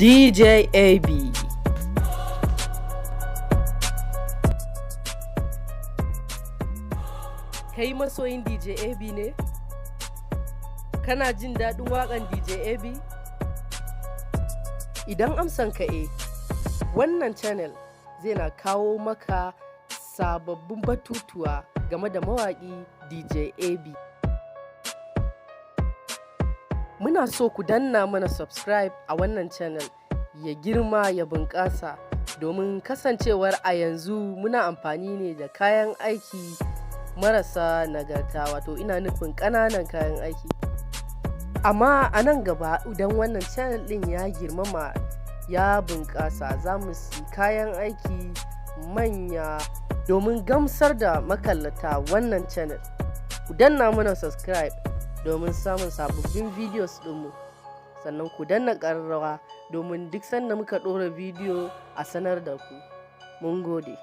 DJ AB. Kai masoyin DJ AB ne? Kana jin daɗin waƙan DJ AB? Idan amsan ka e, wannan channel zai na kawo maka sababbin batutuwa game da mawaƙi DJ AB. Muna so ku danna mana subscribe a wannan channel ya girma ya bunƙasa, domin kasancewar a yanzu muna amfani ne da kayan aiki marasa nagarta, wato ina nufin ƙananan kayan aiki. Amma a nan gaba, idan wannan channel ɗin ya girmama ya bunƙasa, za mu si kayan aiki manya domin gamsar da makallata wannan channel. Ku danna mana subscribe domin samun sababbin videos ɗinmu, sannan ku danna ƙararrawa domin duk sanda muka ɗora bidiyo a sanar da ku. Mun gode.